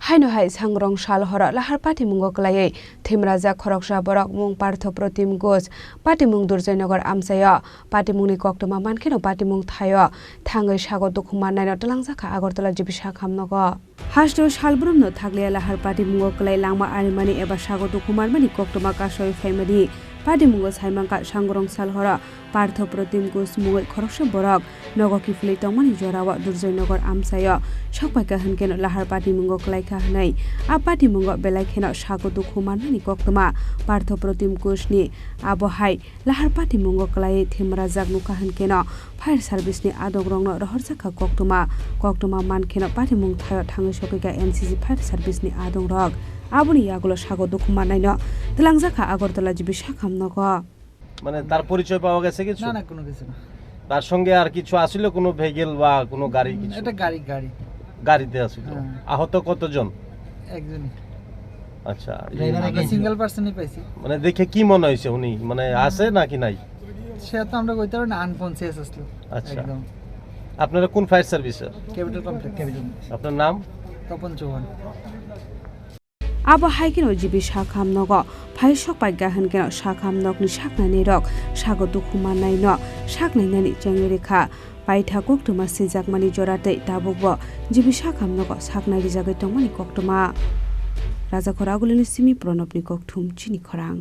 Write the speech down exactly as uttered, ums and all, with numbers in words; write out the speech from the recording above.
Haino hai sangrong sal horo lahar patimungo kwlaiwi thwimrajak khoroksa borok mung Partho Protim Ghosh, patimung Durjoynagar amchaio. Patimungni koktwma mankheno patimung thaio thangwi sago dukhu mannaino twlangjakha Agartala G B Sakham nogo. Hasteo salbrumno thakliya lahar patimungo kwlai langma arimani eba sago dukhu manmani koktwma kasoi phaimani patimungo saimankha sangrong sal horo Partho Protim Ghosh mungwi khoroksa borok nogo kiphilwi tongmani jorao Durjoynagar amchaio sokpaikha hwnkeno lahar patimungo kwlaikha hwnwi. A patimungo belai kheno sago dukhu manmani koktwma Partho Protim Ghoshni abo hai lahar patimungo kwlaiwi thwimrajak nukha hwnkeno fire service ni adongrokno rohorjakha koktwma. Koktwma mankheno patimung thaio thangwi sokikha N C C fire service ni adongrok. Aboni yagulo sago dukhu mannaino twlangjakha Agartala G B Sakham nogo. মানে তার পরিচয় পাওয়া গেছে কিছু? না, না, কোনো কিছু না। তার সঙ্গে আর কিছু আসিল, কোনো ভেহিকেল বা কোনো গাড়ি কিছু? এটা গাড়ি, গাড়ি। গাড়িতে আসিল। হ্যাঁ। আহত কতজন? একজনই। আচ্ছা, এই ড্রাইভার আমরা একজন। সিঙ্গেল পার্সনই পাইছি। মানে দেখে কি মনে হয়েছে উনি? মানে আছে নাকি নাই? সে তো আমরা কইতে পারি না, আনকনসিয়াস আসলো। আচ্ছা। একদম। আপনারা কোন ফায়ার সার্ভিসের? Capital complex. ক্যাপিটাল। আপনার নাম? তপন Chauhan. Abo hai kheno G B Sakham nogo phai sokpaikha hwnkeno Sakham nokni saknainai rok sago dukhu mannaino saknainani chengwi rikha. Paitha koktwma sijakmani jora tei tabukbo G B Sakham nogo saknai rijagwi tongmani koktwma. Rajakhor Agulini simi Pranobni kokthum chini khorang.